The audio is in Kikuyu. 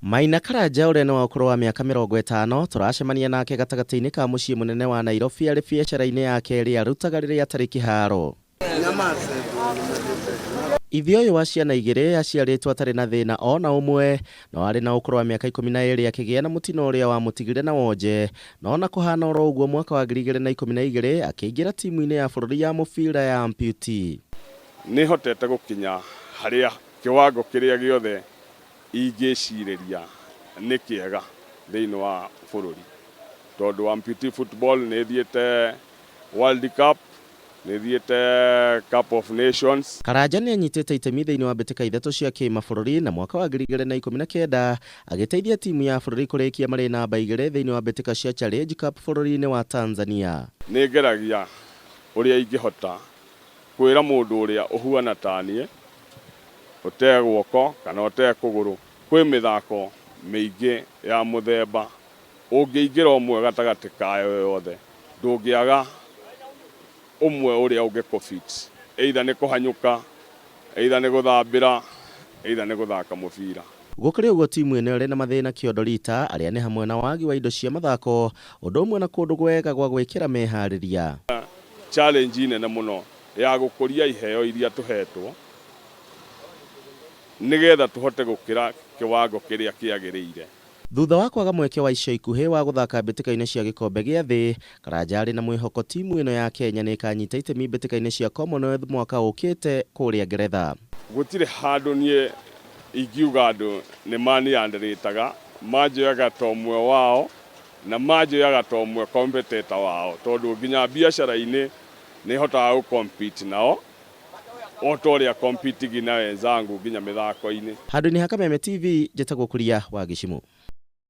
Maina Karanja ũrĩa nĩ wa ũkũrũ wa mĩaka 50 tũracemania nake gatagatĩ-inĩ ka mũciĩ mũnene wa Nairobi arĩ biacara-inĩ yake ĩrĩa arutaga rĩrĩa atarĩ kĩharo. Ithe ũyũ wa ciana igĩrĩ aciarĩtwo atarĩ na thĩna o na ũmwe, no arĩ na ũkũrũ wa mĩaka 12 akĩgĩa na mũtino ũrĩa wamũtigire na wonje. No ona kũhana oro ũguo mwaka wa 2012 akĩingĩra timu-inĩ ya bũrũri ya mũbira ya Amputee. Nĩhotete gũkinya harĩa kĩwango kĩrĩa gĩothe ingĩcirĩria nĩ kĩega thĩinĩ wa bũrũri tondũ Amputee football nĩ ĩthiĩte World Cup, nĩ ĩthiĩte Cup of Nations. Karanja nĩ anyitĩte itemi thĩinĩ wa mbĩtĩka ithatũ cia kĩmabũrũri na mwaka wa 2019 agĩteithia timu ya bũrũri kũrĩkia marĩ namba igĩrĩ thĩinĩ wa mbĩtĩka cia Challenge Cup bũrũri-inĩ wa Tanzania. Nĩ ngeragia ũrĩa ingĩhota kwĩra mũndũ ũrĩa ũhuana ta niĩ, ũte guoko kana ũte kũgũrũ, kwĩ mĩthako mĩingĩ ya mũthemba ũngĩingĩra ũmwe gatagatĩ kayo yothe, ndũngĩaga ũmwe ũrĩa ũngĩkũ fit, either nĩ kũhanyũka, either nĩ gũthambĩra, either nĩ gũthaka mũbira. Gũkĩrĩ ũguo timu ĩno ĩrĩ na mathĩna kĩondo rita arĩa nĩ hamwe na wagi wa indo cia mathako ũndũ ũmwe na kũndũ gwega gwa gwĩkĩra meharĩria. Challenge nene mũno ya gũkũria iheo iria tũhetwo nĩgetha tũhote gũkĩra kĩwango kĩrĩa kĩagĩrĩire. Thutha wa kwaga mweke wa ica ikuhĩ wa gũthaka mbĩtĩka-inĩ cia gĩkombe gĩa thĩ, Karanja arĩ na mwĩhoko timu ĩno ya Kenya nĩ ĩkanyita itemi mbĩtĩka-inĩ cia Commonwealth mwaka ũkĩte kũrĩa Ngeretha. Gũtirĩ handũ niĩ ingiuga andũ nĩ maniandĩrĩtaga, manjoyaga ta ũmwe wao na manjoyaga ta ũmwe competitor wao tondũ nginya biacara-inĩ nĩ hotaga gũ compete nao o ta ũrĩa compete na wenzangu nginya mĩthako-inĩ. Handũ-inĩ ha Kameme TV, njĩtagwo Kuria wa Gĩcimũ.